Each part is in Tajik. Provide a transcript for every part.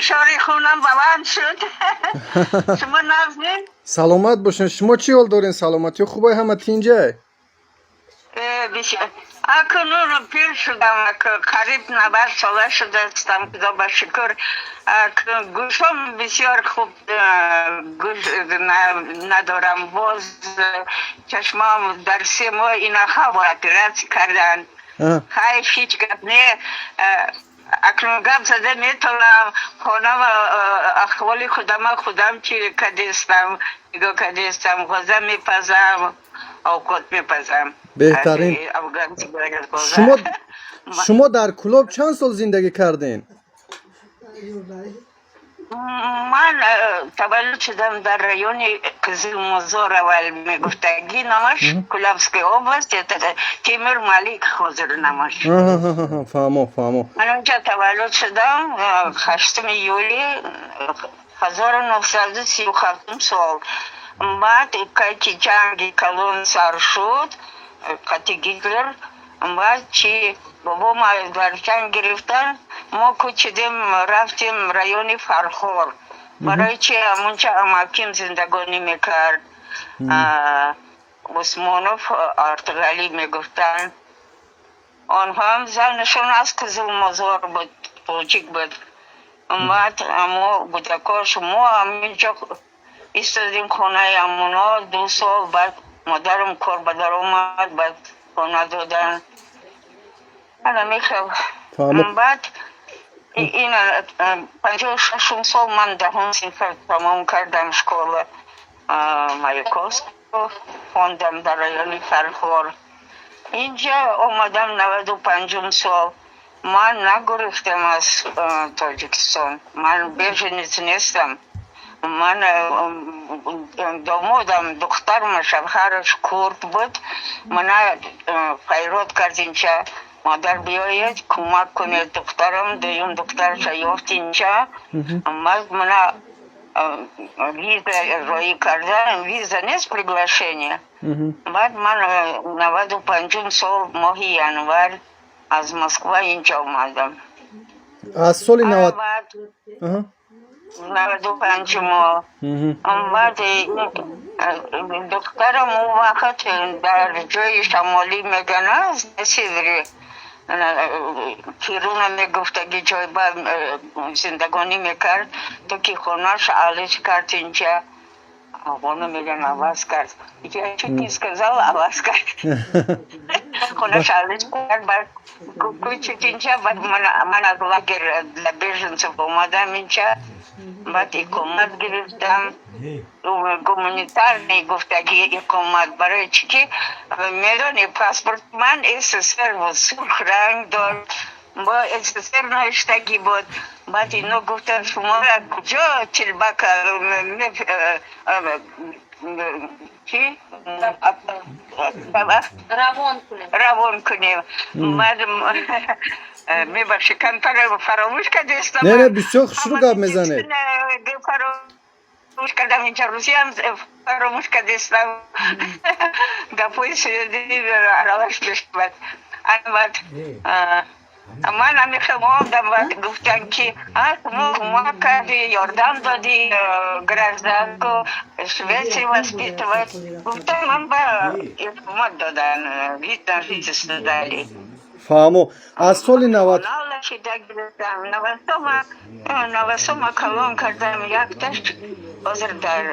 Фишори хунам баланд шуд. Шумо нағзед? Саломат бошен. Шумо чӣ ҳол дорен? Саломатиё хубай, ҳама тинҷай? Акнун пир шудам, қариб 90 сола шудастам, худо ба шукр. Гӯшом бисёр хуб гӯш надорам. Боз чашмам дар 3 моҳ инаха оператсия карданд. Хай, ҳеҷ гап не. Акнун гап зада метавонам, хонам, ахволи худама худам чӣ кадестам, нигоҳ кадестам, ғизо мепазам, овқот мепазам. Беҳтарин. Шумо дар Кулоб чанд сол зиндагӣ кардем? Ман таваллуд шудам дар райони Қизилмозор, аввал мегуфтагӣ номаш, Кулабская область, это Темир Малик ҳозир номаш. Фаҳмо, фаҳмо. Ман онҷа таваллуд шудам 8 июли 1937-ум сол. Баъд ки ҷанги калон сар шуд қати Гитлер, баъд чи бобома дар ҷанг гирифтан, мо кӯчидем, рафтем райони Фархор. Барои чи ҳамунҷа амаким зиндагонӣ мекард, Усмонов Артиғалӣ мегуфтанд. Онҳоам занашон аз Қизилмозор буд, тоҷик буд. Баъд амо кӯдакош мо ҳаминҷо истодем, хонаи амуно 2 сол. Баъд модарам кор ба даромад, баъд хона додан. Ана мехел. Баъд ин 56-ум сол ман 10-ум синфа тамом кардам, школа Маяковского хондам дар райони Фархор. Инҷа омадам 95-ум сол. Ман нагурехтам аз Тоҷикистон, ман беженец нестам. Ман домодам, духтарам, шавҳараш курд буд, мана файрод кард инҷа: «Модар, биёед, кӯмак кунед духтарам». Дуюм духтарша ёфт инҷа. Мана виза роӣ кардан, виза нест, приглашение. Баъд ман 95-ум сол моҳи январ аз Москва инҷа омадам. Аз соли навад 95-умо. Баъд духтарам он вақт дар ҷои шамолӣ мегана, севере, Кируна мегуфтаги ҷой ба зиндагонӣ мекард, то ки хонаш алиш кард инҷа. Хона меган, аваз кард. Я чуть не сказала аваз кард. Хонаш алиш кард, баъд кӯчид инҷа. Баъд ман аз лагерь для беженцев омадам инҷа, баъд иқомат гирифтам, гуманитарный гуфтагӣ иқомат. Барои чӣ ки медони, паспорт ман СССР буд, сурх ранг дошт, бо СССР навиштагӣ буд. Баъд ино гуфтанд: «Шуморо куҷо чилбака чӣ равон кунем?» Равон кунем. Баъд мебахши, камтар фаромӯш кардестам. Не, не, бисёр хушрӯ гап мезанед. Фаромӯш кардам, инҷа русиям фаромӯш кардестам, гапҳои аралаш мешавад. Баъд ман ҳамихел мондам. Баъд гуфтанд, ки шумо кӯмак кардӣ, ёрдам додӣ гражданку Швеции воспитывать. Гуфтам, ман ба иқомат додан, вид на жительство дали. Фаҳмо, аз соли 90 Шида гирифтам, навасома калон кардам. Якташ ҳозир дар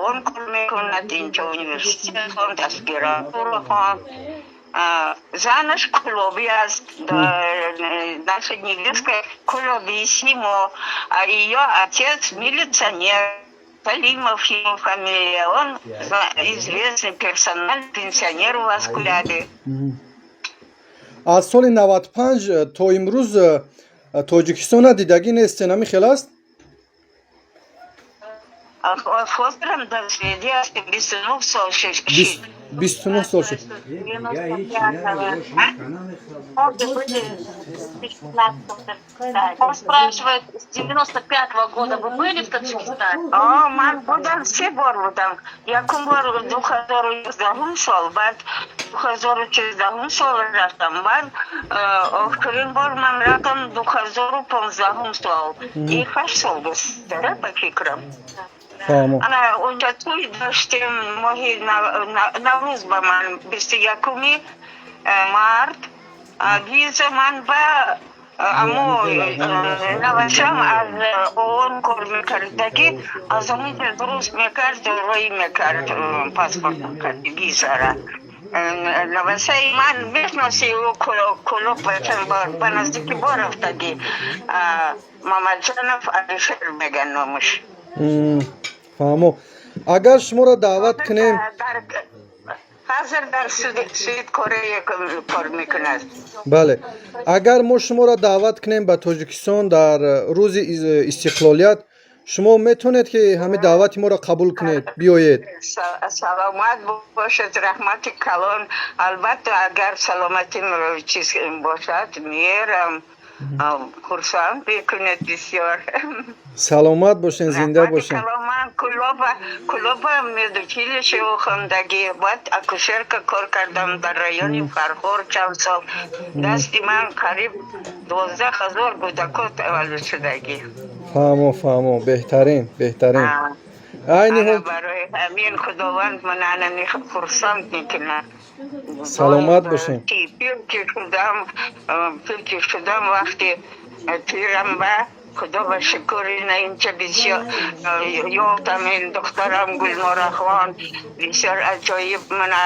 он кор мекунад, инҷа университет хонд, аспирантура хонд. Занаш кулобӣ аст, наша невестка кулоби Симо, а ее отец милиционер, Салимов его фамилия, он известный персонал, пенсионер у вас в Кулябе. Аз соли 95 то имрӯз Тоҷикистона дидагӣ нестен, ҳамин хел аст? Ҳозирам дар Шведия ҳастем, 29 сол шид. 29 сол шуд. 95-го. Правда, были в 2015. Он спрашивает, с 95-го года вы были в Таджикистане? О, ман будам, се бор будам. Якум бор 2011 сол, баъд 2014 сол рафтам, баъд охирин бор ман рафтам 2015 сол. И 8 сол гузашта, ба фикрам. Фаҳмо. Ана унҷа тӯй доштем, моҳи Наврӯз ба ман 21-уми март виза ман ба амо навашам аз ООН кор мекардагӣ, аз онҷа дуруст мекард, роӣ мекард паспорт кард, визара. Навасаи ман мешноси, ӯ Кӯлоб бачам ба наздики бо рафтагӣ, Мамаджанов Алишер меган номаш. Фаҳмо. Агар шуморо даъват кунем Ҳозир дар Суид Корея кор мекунад. Бале, агар мо шуморо даъват кунем ба Тоҷикистон дар рӯзи истиқлолият, шумо метавонед, ки ҳамин даъвати моро қабул кунед, биёед? Саломат бошед, раҳмати калон. Албатта, агар саломатим чиз бошад, мерам. Хурсанд мекунед бисёр. Саломат бошен, зинда Раҳмати бошен. калон. Ман Кулоба медучилище хондагӣ, баъд акушерка кор кардам дар райони Фархор чанд сол. Дасти ман қариб 12 000 кӯдако таваллуд шудагӣ. Фаҳмо, беҳтарин, беҳтарин. Айни Ана ҳол барои ҳамин Худованд ман анами хурсанд мекунад. Саломат бошем. Пир ки шудам, вақти пирам ба Худо ба шукр ина инча бисёр ёфтам, ин духтарам Гулнорахон бисёр аҷоиб мана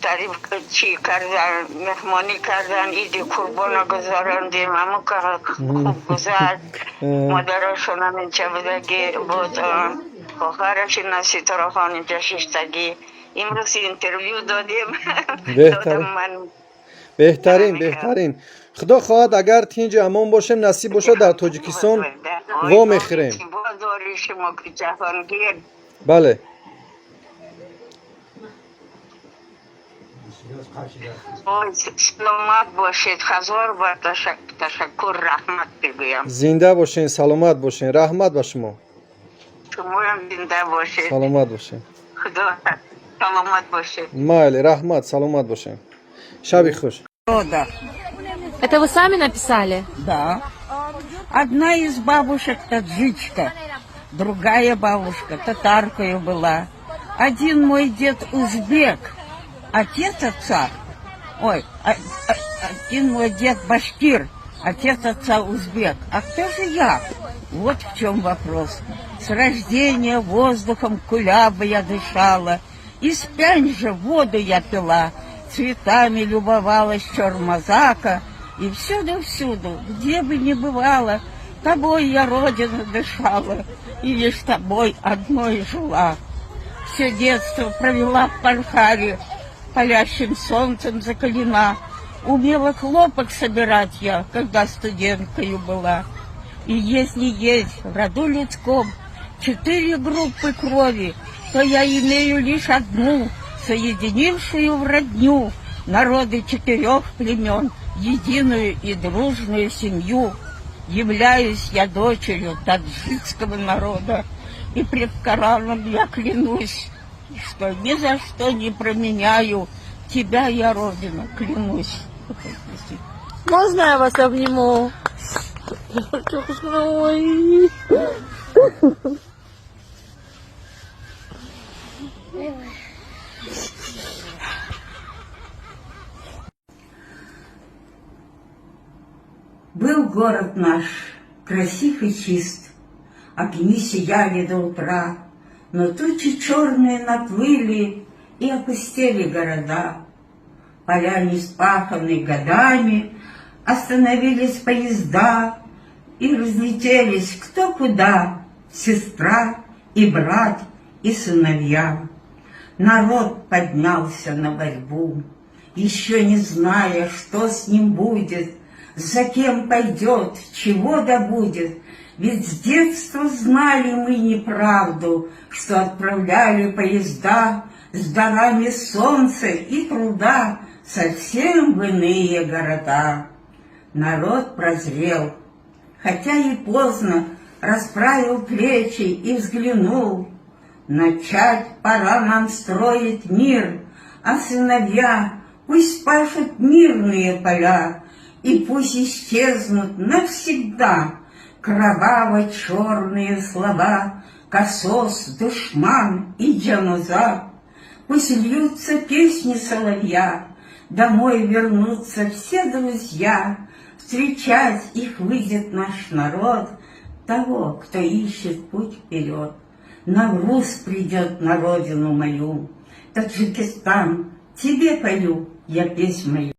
тариф чӣ кардан, меҳмонӣ кардан, иди қурбона гузарондем, ҳамо хуб гузашт. Модарашонам инча будагӣ буд, хоҳараш ина Ситорахон инҷа шиштагӣ. Имрӯз интервю додем. Беҳтарин. Додам ман. Беҳтарин, беҳтарин. Худо хоҳад, агар тинҷи амон бошем, насиб бошад, дар Тоҷикистон вомехӯрем. Бозори шумо ки Ҷаҳонгир. Бале. Ой, саломат бошед, ҳазор бор ташаккур, раҳмат мегӯям. Зинда бошен, саломат бошен, раҳмат ба шумо. Шумоям зинда бошед. Саломат бошен. Худо, саломат бошед. Майли, раҳмат, саломат бошен, шаби хуш. Рода. Это вы сами написали? Да. Одна из бабушек таджичка, другая бабушка татаркою была. Один мой дед узбек, отец отца, ой, один мой дед башкир, отец отца узбек. А кто же я? Вот в чем вопрос. С рождения воздухом Куляба я дышала, из Пянджа воду я пила, цветами любовалась Чормазака, и всюду-всюду, где бы ни бывала, тобой я, родина, дышала, и лишь тобой одной жила. Все детство провела в Фархаре, палящим солнцем закалена. Умела хлопок собирать я, когда студенткою была. И если есть в роду людском четыре группы крови, то я имею лишь одну, соединившую в родню народы четырех племен, единую и дружную семью. Являюсь я дочерью таджикского народа, и пред Кораном я клянусь, что ни за что не променяю тебя я, Родина, клянусь. Можно я вас обниму? Ой. Был город наш красив и чист, огни сияли до утра, но тучи черные наплыли, и опустели города. Поля не спаханы годами, остановились поезда, и разлетелись кто куда, сестра и брат и сыновья. Народ поднялся на борьбу, еще не зная, что с ним будет, за кем пойдет, чего добудет. Ведь с детства знали мы неправду, что отправляли поезда С дарами солнца и труда совсем в иные города. Народ прозрел, хотя и поздно, расправил плечи и взглянул. Начать пора нам строить мир, а сыновья пусть пашут мирные поля, и пусть исчезнут навсегда кроваво-черные слова «Касос», «Душман» и «Джаноза». Пусть льются песни соловья, домой вернутся все друзья, встречать их выйдет наш народ, того, кто ищет путь вперед. Навруз придет на родину мою, Таджикистан, тебе пою я песнь мою.